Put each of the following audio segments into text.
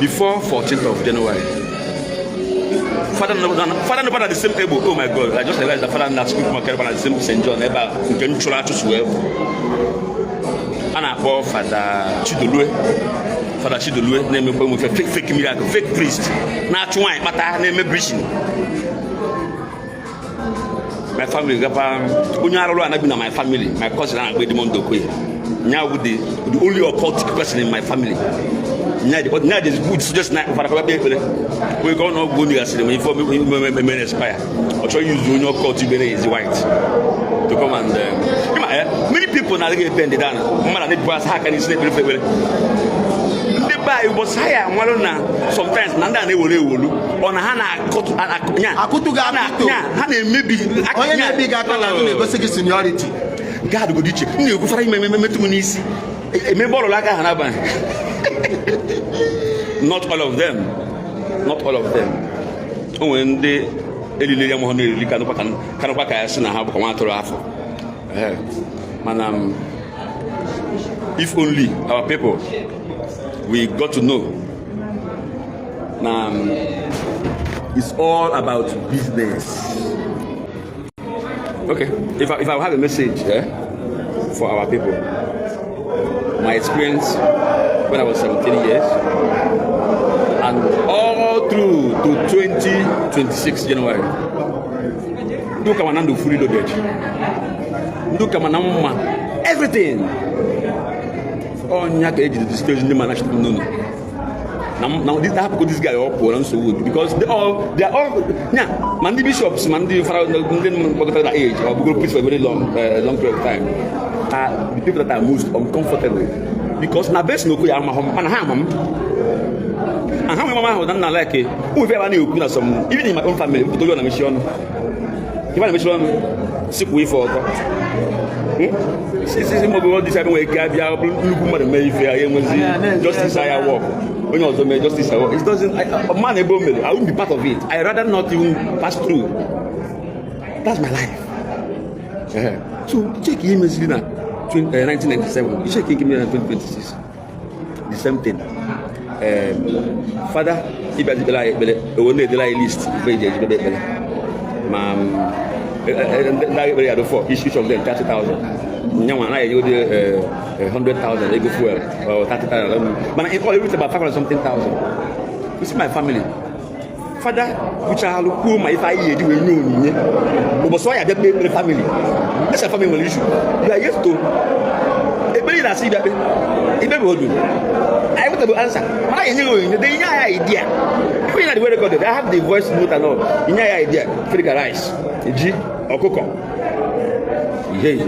Before 14th of January, Father nọkwa na the same ebo. Oh my God, I just realized that Father na school market na the same St. John ebe a nke m chụrụ achụsụ wee a na-akpọ Fada Chidolue. Fada Chidolue na-emekwa enwefe fake, fake miracle, fake priest, na-achụ nwaanyị kpata, na-eme preaching. My family gapa onye arụrụ anabi na my family, my cousin a na-akpọ Edmond Okoye, nya bụ the only occultic person in my family. Nya dị good suggest na fara ka kpee ekpere onye ka ọ na ọgwụ onye gasịrị ma ife ome expire, ọ chọrọ yuzu onye occult ibere ezi white to come and ịma, many people na-adịghị bend down. Mmadụ na-ebu asa ha aka n'isi na-ekpere ekpere. Ndị be anyị, ụbọchị ha ya amarụ na sometimes na ndị a na-ewere ewolu ọ na ha na-akọtụ nya. Akụtụ gị akụtụ. Nya, ha na-emebi. Onye na-ebi gị aka n'azụ na-egosi gị seniority. Gad godo iche m na-ekwufara ime ememe metụ m n'isi emebe ọlụlụ aka ha n'abalị. Not all of them, not all of them. O nwere ndị elile ya ma ha na-erili kanụkwa ka ya sị na ha bụkwa nwa atụrụ afọ. Ehe. Mana if only our people, we got to know na it's all about business. Okay, if I have a message, for our people, my experience when I was 17 years and all through to 2026 January, ndị ụka mana ndụ fully loaded, ndị ụka mana mma everything, ọnya ka ejiri disclose ndị mana n'ụlọ na na hapụgo this guy, ọ pụọ na nsogbu because they are all nya, ma ndị bishops, ma ndị fara, ndị mkpọkọtara na age or bugoro priest for a very long long period of time are the people that are most uncomfortable, because na base na okwu ya amahụ m, mana ha ama m and ha nwe mama ahụ na nna like ụmụ ife ebe a na-ekwu na some, even in my own family, mpụta onye na-emechi ọnụ, ife a na-emechi ọnụ sikwu ife ọtọ sisi maọbụ ọ dịsa nwere ike abịa ọ bụrụ nnukwu mmadụ mee ife ya enwezi justice aya work, onye ọzọ mee justice aya work. It doesn't man ebe o mere, I won't be part of it. I rather not even pass through. That's my life. So check ihe meziri na 1997, check ihe mere na 2026, the same thing. Fada ịbịa ekpere anyị ekpere, ewe na-edere anyị list ife eji eji kpebe ekpere, ma ndị agha ekpere ya do for each of them 30,000, nyanwa anaghị enye ụdị 100,000 ego fuel or 30,000, mana in all, everything about 500 something thousand. You see my family, fada kwuchalụ kwuo ma ife anyị eji wee nye onyinye ụbọchị ọ ya bịa kpee ekpere family. Esa family nwere issue, you are yet to ekpere ị na-asị ịbịa kpe ikpe bụ odu anyị nwetabe answer, mana anyị enyeghị onyinye de inye anyị idea. Ife na the way recorded, I have the voice note and all. Inye anyị idea frika rice, ji, ọkụkọ, ihe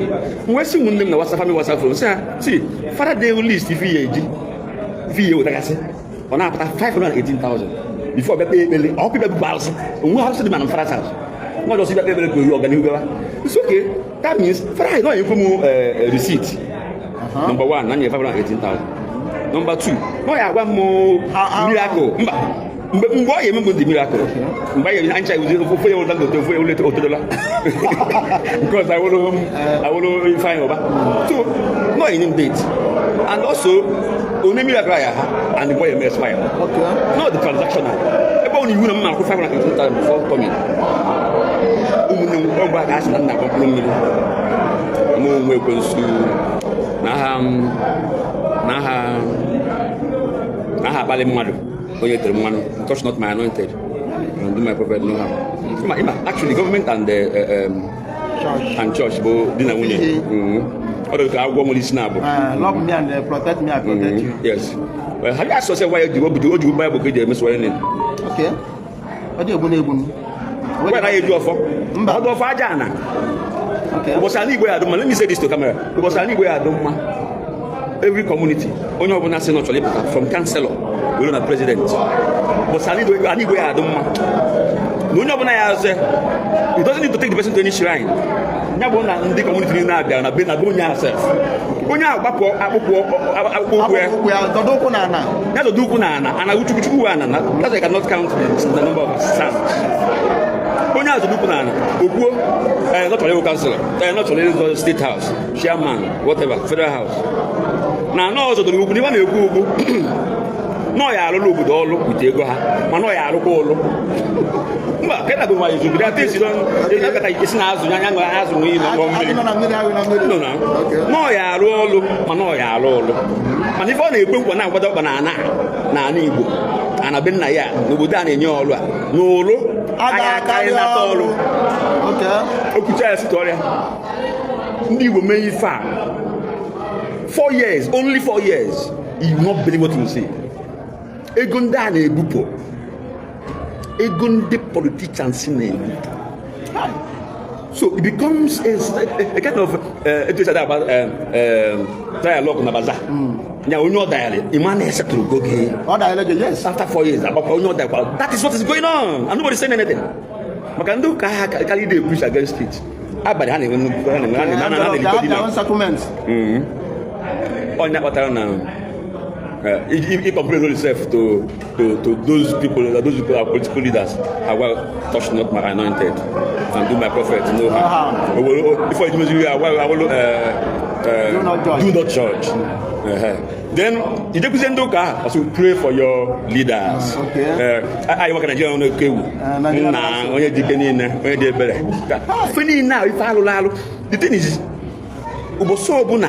nwee sị ụmụnne m na WhatsApp, family WhatsApp phone, sị ha si fada de list ife ihe eji ife ihe wetagasị, ọ na-apụta 518,000 before bịa kpee ekpere. Ọkụ bịa bụkwa arụsị onwe arụsị dị mana m fada house not just bịa kpee ekpere ka oyi ọganihu bịawa. It's okay. That means fada anyị nọ enyekwe m receipt. Number one, na nye 518,000. Number two, ọ ya agwa m miracle mba mgbe ọ ya eme m dị miracle mgbe anyị ancha ewuzi ofe ya wụrụ Dangote, ofe ya wụrụ Otedola, nke ọzọ awụrụ awụrụ Ifeanyi Ụba. So no enye m date and also onye miracle ya ha and the boy eme expire. Not the transactional ebe ọ na iwu na m na-akwụ 518,000 before coming. Ụmụnne m, ọgba ka a sị na nna agba mkpụrụ mmiri mụ onwe ekwensu na aha akpali mmadụ onye tere mmanụ. Touch not my anointed and do my prophet no harm. Ịma, actually, government and Church. and church bụ di na nwunye. Ọ dị ka agwọ nwere isi na-abụ. Love me and protect me, I protect you. Yes. Well, have you asked yourself why o ji Bible ka eji eme swearing in? Okay. Ọ dị egbu na-egbu m. Why na eji ọfọ? Mba. Ọdụ ọfọ aja ana. Okay. Ụbọchị ala Igbo ya adụ mma, let me say this to camera, ụbọchị ala Igbo ya adụ mma, every community, onye ọbụla sị na ọ chọrọ ịpụta, from councillor were na president, ụbọchị ala Igbo ya adụ mma na onye ọbụla ya asị, it doesn't need to take the person to any shrine. Ya bụ na ndị community niile na-abịa na be onye ahụ sef, onye ahụ gbapụ akpụkpọ ụkwụ ya. Akpụkpọ ụkwụ ya, dọdọ ụkwụ na ana. Ya zọdo ụkwụ na ana ana chukwu chukwu ana na that's why I cannot count the number of sands. Onye azụ ụkwụ na ana okwuo ee nọ chọrọ ịwụ councillor, ee nọ chọrọ ịzọ state house chairman, whatever, federal house, na anọ ọzọ doro ugwu n'ihe a na-ekwu ugwu. Na ọ ya alụlụ obodo ọlụ wite ego ha, mana ọ ya arụkwa ụlụ mba ka na gwa ezu obodo ata esi kata esi na azụ anya ṅụrụ azụ nwee ị ṅụọ mmiri. Azụ nọ na mmiri, ahụ na mmiri. No, na Okay. na ọ ya arụ ọlụ, mana ọ ya arụ ọlụ, mana ife ọ na-ekwe nkwa na-agbado ọkpa na ana na ana Igbo, ana be nna ya n'obodo a na-enye ọlụ a na ụlụ A agha akarị ga-akarị nata ọlụ. ọrụ. Okay. Okwucha ya site ọrịa ndị Igbo mee ife a 4 years, only 4 years, you will not believe what you see. Ego ndị a na-ebupụ, ego ndị politicians na-ebupụ, so it becomes a kind of etu esi ada agba dialogue na bazaar ya. Onye ọ dayarị ịma na-esetụrụ go gị. Ọ danyere gị, yes. After 4 years, agbakwa onye ọ dakwara. That is what is going on and nobody saying anything, maka ndị ụka ha karị dey preach against it. Abalị ha na-enwe nnukwu ha na-enwe ha They na-erikọ have dinner. their own settlement. Onye kpatara na you complain yourself to those people are political leaders. Agwa, "Touch not my anointed and do my prophet no harm." Before you do, agwa agwalo Do not judge. Do not judge. Then ijekwuzie ndị ụka ahụ also pray for your leaders. Anyị nwaka Nigeria nọ ewu. Nigeria. Nna onye dị ike niile, onye dị ebere. Ka ife niile a, ife alụrụ alụ. The thing is, ụbọchị ọbụla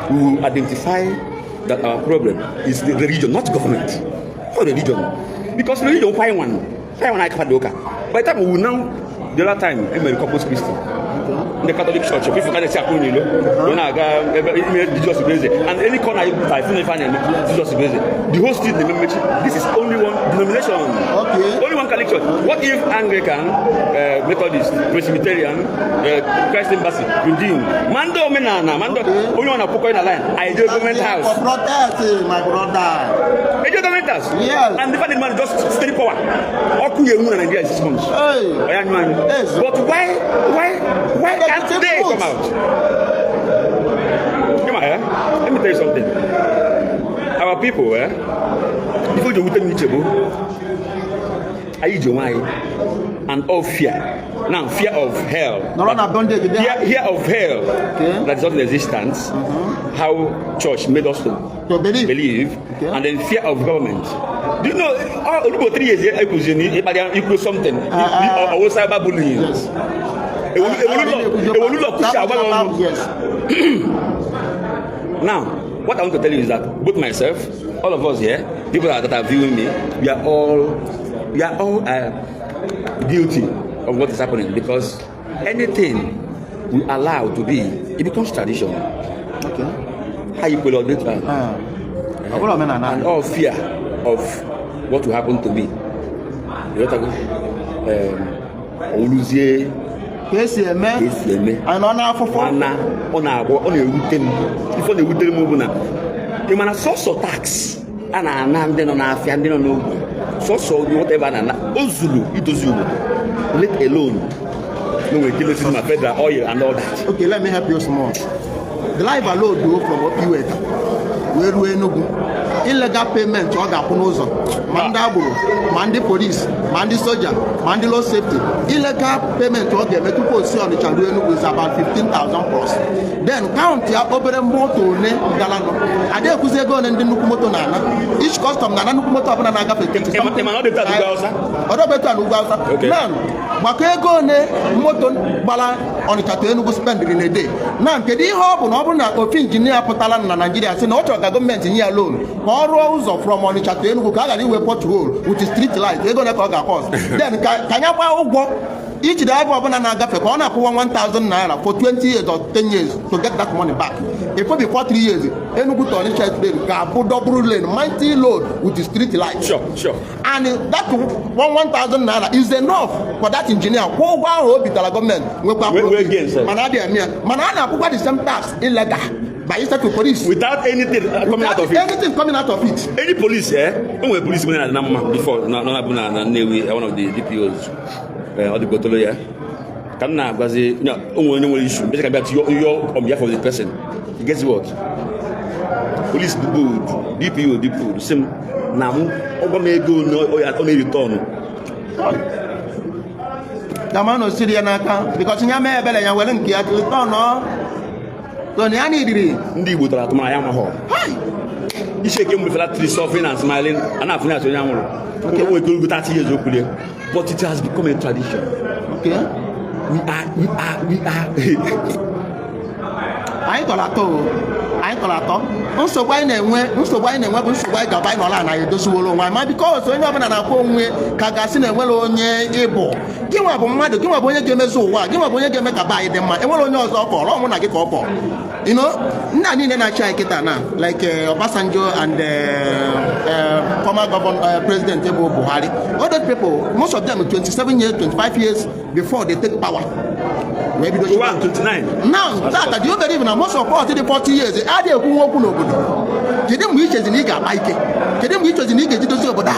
we will identify that our problem is the religion, not government, not religion, because religion kwa anyị nwa anyị akapa dị ụka. By the time we will now, the other time e mere Corpus Christi, ndị Catholic Church ife ka na-esi akwụ n'ilo wee na-aga ebe ime Jizọs bụ eze, and any corner you pụta ifu na ife a na-eme Jizọs bụ eze, the whole street na-eme mmechi. This is only one denomination. Only one Catholic Church. What if Anglican, Methodist, Presbyterian, Christ Embassy, Redeemed, ma ndị omenala, ma ndị onye ọ na-akwụkwọ na line, anyị jee government house. For protest, my brother. Eje government house. Yes. And the fact that man just steady power ọkụ ya enwu na Nigeria in 6 months. Hey. Ọya nyụ anyụ. Yes. But why But can't it's they votes. come out? Come on, eh? Let me tell you something. Our people, eh? Ife o ji ewute m iche bụ anyị ji onwe anyị and all fear now, fear of hell. Nọrọ na bondage dị. Fear of hell that is not in existence, how church made us to To believe. believe. And then fear of government. Do you know all olugbo 3 years ekwuzi na ịkparị ikwu something ọwụ cyber bullying? Yes. Ewolu lọ kwusi agba gị ọnụ. Yes. Now, what I want to tell you is that both myself, all of us here, people that are viewing me, we are all guilty of what is happening, because anything we allow to be, it becomes tradition. How you put it? Ah. Ọ bụrụ omenala. And all fear of what will happen to me. You know what I mean? Oluzie Ka esi eme. Ka esi eme. Anyị nọ n'afụfụ. Mana ọ na-agba, ọ na-ewute m. Ife ọ na-ewutere m bụ na ị mana sọsọ tax a na-ana ndị nọ n'afịa, ndị nọ n'ogbe, sọsọ whatever a na-ana o zuru idozi obodo, let alone no nwere ike ilesi ma federal oil and all that. Okay, let me help you small. Driver load o from Opiweta wee ruo Enugu. Illegal payment ọ ga-akwụ n'ụzọ, ma ndị agboro, ma ndị police, ma ndị soja, ma ndị road safety, illegal payment ọ ga-eme tupu o si Ọnịcha ruo Enugu is about 15,000 plus. Then count ya, obere moto one galanụ ada ekwuzi ego one ndị nnukwu moto na-ana. Each custom na-ana nnukwu moto ọbụla na-agafe 20. Ị ma na ọ dị taa n'ugwu Awụsa? Ọ dọbetu a n'ugwu Awụsa. Now, gbakọ ego one moto gbara Ọnịcha to Enugu spendiri na ede na kedu ihe ọ bụ na ọ bụrụ na ofu injinia pụtara na Naijiria sị na ọ chọrọ ka gọọmenti nye ya loan ka ọ rụọ ụzọ from Ọnịcha to Enugu ka a ghara iwe pothole with street light, ego ole ka ọ ga-cost? Then ka anya gbaa ụgwọ iji driver ọbụla na-agafe ka ọ na-akwụwa 1000 naira for 20 years or 10 years to get that money back. If before 3 years, Enugu to Onitsha lane ga-abụ double lane, mighty load with the street light. And that 1000 naira is enough for that engineer kwụọ ụgwọ ahụ o bitara gọọmenti, nwekwa Wee gain, sir. Mana adịghị eme ya, mana a na-akwụkwa the same tax illegal by instead to police without anything coming out of it. Anything coming out of it. Any police, eh, o nwere police nwere na mma before na na bụ na Nnewi, one of the DPOs, ọ dịgotolo ya ka m na-agwazi ya, o nwere onye nwere issue mbesi ka bịa tinye yọ on behalf of the person. Guess what? Police dị bold, DPO dị bold, sị m na mụ ọgwa m ego ọ na-eritọnụ. Dama na osiri ya n'aka because ya mee ebere ya were nke ya return ọ so na ya n'iriri. Ndị Igbo tara atụmanya amaghọ. Hai! Isheke mgbe fela tree suffering and smiling, a na-afụ na onye anwụrụ. O nwere ike 30 years okwulie. But it has become a tradition. We are Anyị tọrọ atọ o, anyị tọrọ atọ. Nsogbu anyị na-enwe bụ nsogbu anyị ga-aba anyị nọla na edoziworo onwe anyị, ma because onye ọbụla na-akpọ onwe ka ga-asị na enwere onye ịbụ. Gị nwa bụ mmadụ, gị nwa bụ onye ga-emezu ụwa, gị nwa bụ onye ga-eme ka be anyị dị mma. Enwere onye ọzọ ọ kọrọ ọ mụ na gị ka ọ kọrọ. Ndị a niile na-achị anyị kịta na like Obasanjo and former governor, president bụ Buhari, all those people, most of them 27 years, 25 years before they take power wee bido chịba. 129. Now tata, do you believe na most of us dị 40 years adịghị ekwu okwu n'obodo? Kedu mgbe ichezi na ị ga-akpa ike? Kedu mgbe ichezi na ị ga-eji dozie obodo a?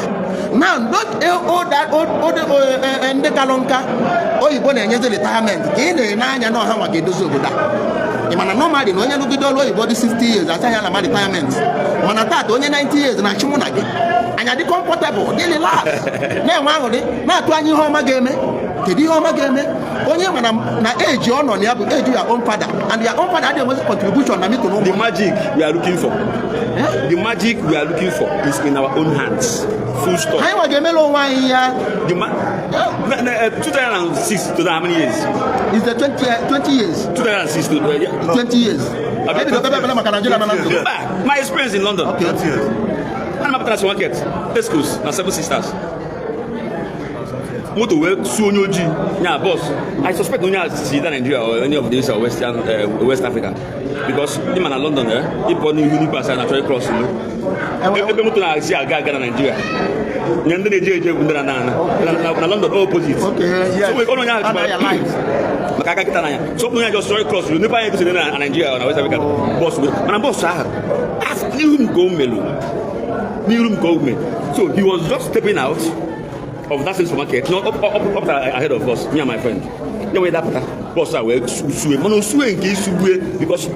Now those old ndị kalụ nka oyibo na-enyezi retirement ka ị na-ene anya na ọha nwa ga-edozi obodo a. Ị mana normally na onye rụgide ọrụ oyibo dị 60 years achaghị ala ma retirement, mana tata onye 90 years na-achị mụ na gị anya dị comfortable, dị relax, na-enwe aṅụrị, na-atụ anya ihe ọma ga-eme. Kedu ihe ọma ga-eme? Onye ma na age ọ nọ na ya bụ age your own father, and your own father adịghị enwezi contribution na meeting The ụmụ. magic we are looking for, the magic we are looking for is in our own hands, full stop. Anyị nwa ga-emere onwe anyị ya. The ma na, na, 2006 to how many years? Is the 20 years. 2006 to yeah. 20 years ebido kpebe ekpere maka Nigeria nọ na nsogbu. Mba, my experience in London, ana m apụta na supermarket, Tesco's na Seven Sisters, moto wee suo onye ojii nya bus. I suspect na onye a si either Nigeria or any of these western West Africa, because ịma na London, ịpụ n'ihu n'ihu asa na chọrọ cross ilo ebe moto na-asi aga aga na Nigeria nye ndị na-eje eje bụ ndị na-ana ana na London opposite. So onye ahụ Anaghị light. Maka aka kịta n'anya, so onye ahụ just chọrọ cross ilo n'ebe anya gosiri na Nigeria or na West Africa bus wee mana bus ahụ n'ihu m ka o melụ, n'iru m ka o mee. So he was just stepping out of that same supermarket, no, up ahead of us, me and my friend. Ya wee dapụta bus a wee sue, mana osue nke isugbue because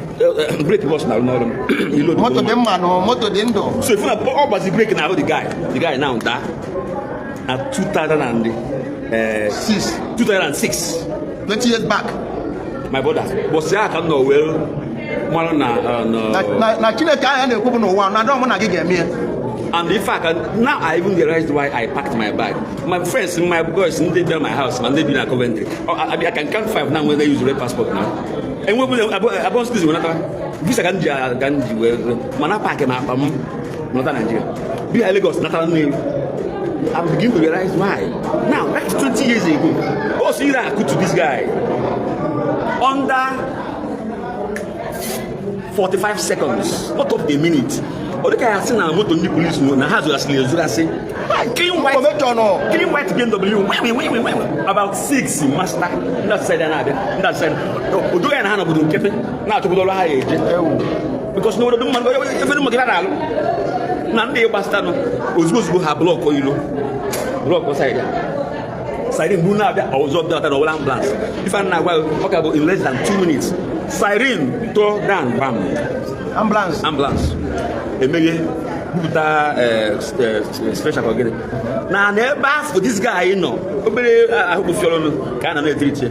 brake bus na-arụ n'ọrụ m ilo. Moto dị mma nụ, moto dị ndụ. So if na ọ gbazi brake na ahụ the guy now daa na 2000 and 6. 2006. 20 years back. My brother, bọsị ahụ ka m nọ wee mara na na Chineke ahụ a na-ekwu bụ n'ụwa na adọ mụ na gị ga-eme ya. And in fact, now I even realized why I packed my bag. My friends, my boys, they be my house, and they be in Coventry. Oh, I can count five now when they use red passport now. And when we about this, we not visa can ji well. Man, I pack my not Nigeria. Be Lagos, not I'm beginning to realize why. Now, that's 20 years ago. Oh, see that I could to this guy. Under 45 seconds, not up a minute. Ọ dịka ya sị na moto ndị polisi na ha zụgasịrị ezụgasị. Clean white, Information. Clean white BMW, wee, wee, wee, wee, about six master ndị asịsa na-abịa ndị asịsa odo ya na ha nọbodo nkịtị na-achọpụta ọrụ ha ya eje Ewu. because n'obodo dị mma efe dị mma ka ha na-alụ na ndị gbasitanụ ozugbo ozugbo ha block ilo, block side ya, siren buru na-abịa ọzọ bịata na ọwụla ambulance. Ife a na-agwa gị, ọ ka bụ in less than 2 minutes, siren to down, bam. Ambulance. Ambulance emeghe bupụta special ka gịnị na ebe ahụ this guy nọ obere ahụ kpụfiọrọnụ ka a na na-etiriti ya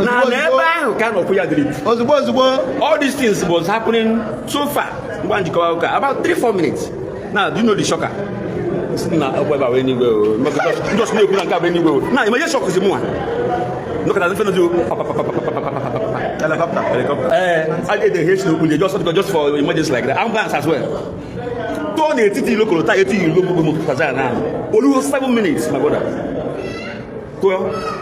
na ebe ahụ ka a nọ kwụ ya drip. Ozugbo ozugbo. All these things was happening so far, ngwa njikọwa ụka about 3-4 minutes. Now, do you know the shocker? Si na ọkwa ebe a wee n'igwe o just na-ekwu na nke a bụ enigwe o na imeje shock si mụnwa nọkọta mfe nọzi Helicopter. Helicopter. I did the H no just for emergency like that. Ambulance as well. Tụọ n'etiti ilo kolota eti ilo gbogbo m kaza na olugo 7 minutes, my brother. Tụọ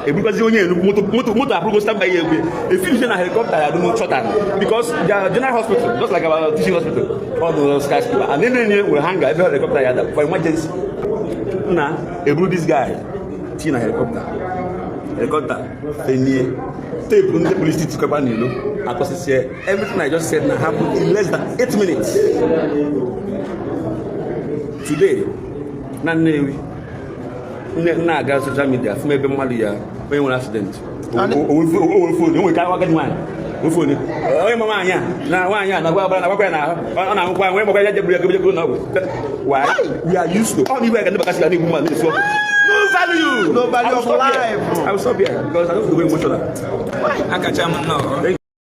ebukwazi onye enu moto moto moto abụrụgo stand by ya egwe efilise na helicopter ya dum shorter because their general hospital, just like our teaching hospital, all the skyscraper and then nwere hangar ebe helicopter ya da for emergency. Na eburu this guy tinye na helicopter, helicopter fenie teepu ndị polisi tikọba n'ilo akọsịsịa. Everything I just said na happen in less than 8 minutes. Today na Nnewi nne na-aga social media fụ m ebe mmadụ ya onye nwere accident owe phone o nwere ka agadi nwaanyị owe phone onye ma nwaanyị a na nwaanyị a na-agwa agbara na-agwakwa ya n'ahụ ọ na-ahụkwa nwee gbakwa ya jeburu ya gebe n'ọgwụ. Why we are used to ọ n'iwe ka ndị bakasị ga na-egbu mmadụ na-esi ọkụ. No value. No value I will of stop here. life. I will stop here because I don't feel very emotional. Akacha m nnọọ.